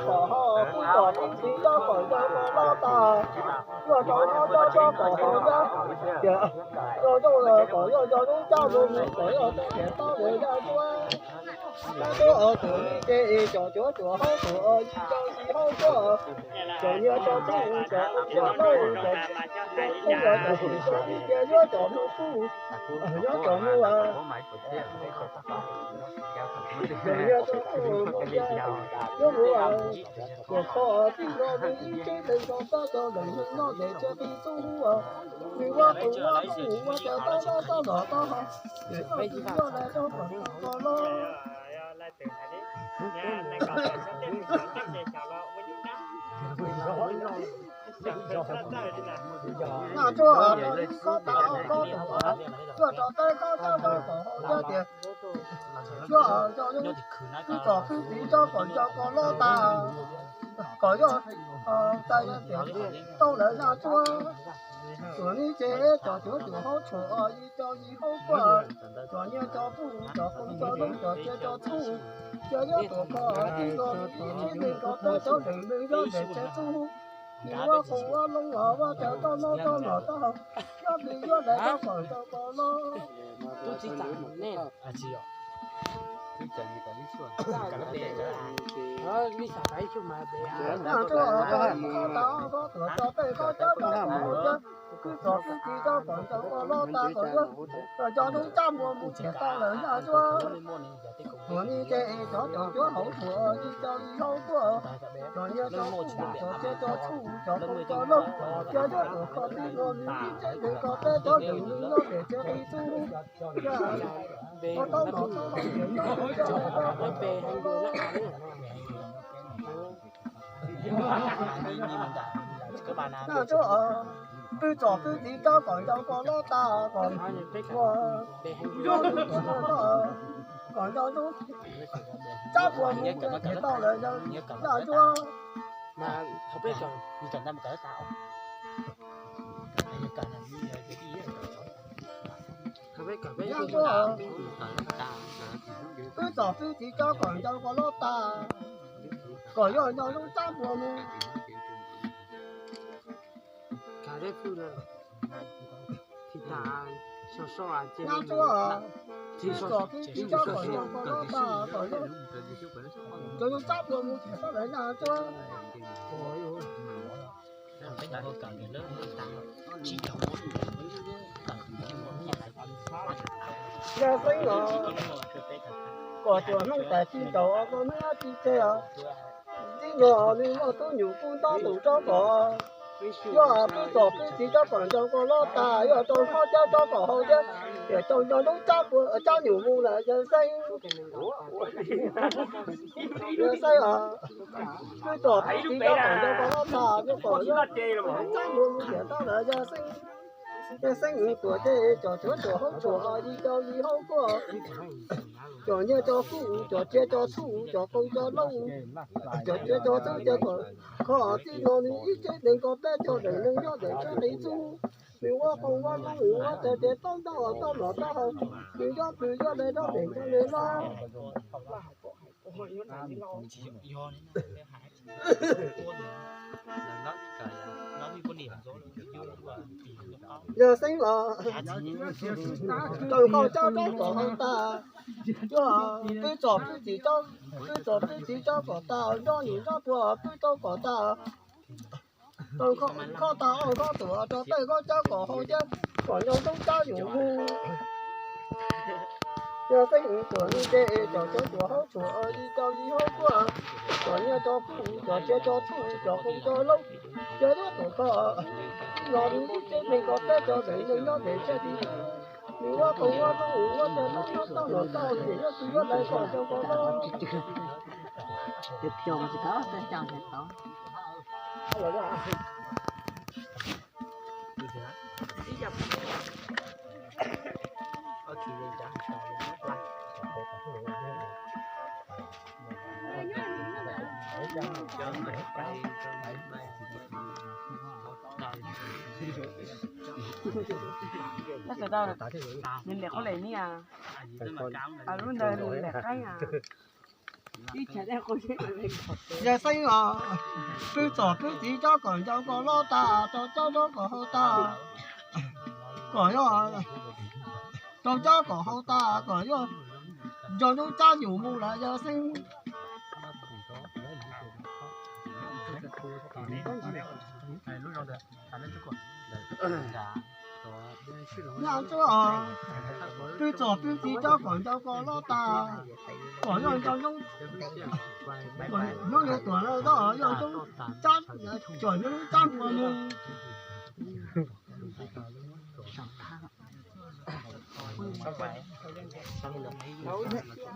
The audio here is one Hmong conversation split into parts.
Kom ho kuj kom tib txiv coj kom nco kom loj tas, yuav rau nyob coj coj kom haus nyob, tias rau zoo los kom yog nco lub caj mus mus kom yog toj tias toj lawm yog tuaj. Tab tuaj os tuam li ces cov cuav tuam haub tuam yig cov yig haub tuaj, cov nyiaj cov txuj cov qub cov lauj cov qub cov txuj cov li ces yuav cov mus kuj, yuav cov mus, cov nyiaj cov txuj mus ces yuav mus, tuam kho tij no nws ib tsev neeg nrog peb cov leej neeg nyob ntev tshiab qis txuj hu, nws ua qus ua lub mus ua cov toj toj toj los toj, ces txuj nws yog lawv rau kom tau los. Noj tsuag rau ib khob tas ob khob tuam, tuaj rau peb khob coj coj kom haus nyob tias, tuaj coj lub, twb txom twb txiv coj kom nco kom loj tas, kom yog tas yog tias tau lawm noj tsuag. Tuam li ces cov cuav tuam haub tshuam yig cov yig haub tuaj, cov nyiaj cov txuj cov qub cov lauj cov tsiaj cov txuj, cov yuav tuam kho tij no nws ib tsev neeg nrog peb cov leej neeg nyob ntev tshiab txuj, nws ua qus ua loo los ua cov toj noj toj los toj, yuav nws yuav lawv rau kom nco kom loj. Noj tsuag rau ib khob tas ob khob tuam rau peb khob coj coj kom haus nyob, twb txom twb txiv coj kom nco kom loj tas kom yog, kom nco lub caj mus mus tias tau lawm noj tsuag. Tuam li ces cov cov cuav haub tuam yig cov yig haub tuaj, cov nyiaj cov txuj cov tsiaj cov txuj cov qub cov lauj, cov yuav tuam kho tij no nws ib tsev neeg nrog peb cov leej neeg nyob ntev tshiab qis txuj, cov toj noj toj haus tias noj tsuag. Noj tsuag, twb txom twb txiv coj kom nco kom loj tas kom, ua, yog lub tuam no kom nco lub caj mus mus tias tau lawm noj tsuag. Noj tsuag, twb txom twb txiv coj kom nco kom loj tas, kom yog nco lub caj mus mus. Noj tsuag, twb txom twb txiv coj kom nco kom loj tas kom yog nco lub caj mus mus tias tau lawm noj tsuag. Yawg Xeeb os, kom tuam noog tais tsis ntaus os, koj hnub tsis tseg os. Txij no nws muaj tub nyuam kuj nto tus tsob kom, yog peb txom peb txiv tsob kom nco kom loj tas, yog rau hlob cab tsob kom haus thiab, tiam rau nco lub cab pua cab nyuam mus lawm Yawg Xeeb. Yawg Xeeb os, peb txom peb txiv tsob kom nco kom loj tas, yog kom yog cab nyuam mus tiam tau lawm Yawg Xeeb. Yawg Xeeb tuam ces cov cuav tuam haub tshuam yig cov yig haub tuaj, cov nyiaj cov txuj cov tsiaj cov txuj cov qub cov lauj, cov tsiaj cov txuj cov kom kho txij no nws ib tsev neeg nrog peb cov leej neeg nyob ntev tshiab qis txuj, nws ua qus ua loo nws ua cov tsiaj toj noj toj los toj haus, nws yuav pw yuav lawv rau ntev nco nws loj. Yawg Xeeb os, rau hlob cab tsob kom haus tas, yog peb txom peb txiv tsob, peb txom peb txiv tsob kom tas nroj nyuam nroj pua peb tsob kom tas, rau hlob tas ob hlob tuam rau peb hlob cab kom haus thiab, kom nco lub cab nyuam mus. Yawg Xeeb tuam li ces cov cuav tuam haub tshuam yig cov yig haub tuaj, cov nyiaj cov txuj cov tsiaj cov txuj cov qub cov lauj, cov yuav tuam kho tij no nws ib tsev neeg nrog peb cov leej neeg nyob ntev tshiab qis txuj, nws ua qus ua loo nws ua cov toj noj toj los toj, nws yuav pw yuav lawv kom nco kom loj. Nws liam qhov lem ni a, lub ntawd nws liam qeeb a. Yawg Xeeb os, pw txom pw txiv cob kom ncau kom loj tas, rau cob nraub kom haus tas, kom yog rau cob kom haus tas, kom yog nco ntub cab nyuj mus lawm Yawg Xeeb. Nyaj Ntsuab os, pw txom pw txiv cob kom ncau kom loj tas, kom yog nco ntub, kom hnub yuav tuag lawm yog ntub cab, kom hnub cab npua mus.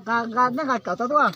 Nqa, nqa, nej nqa kawm tau tuaj.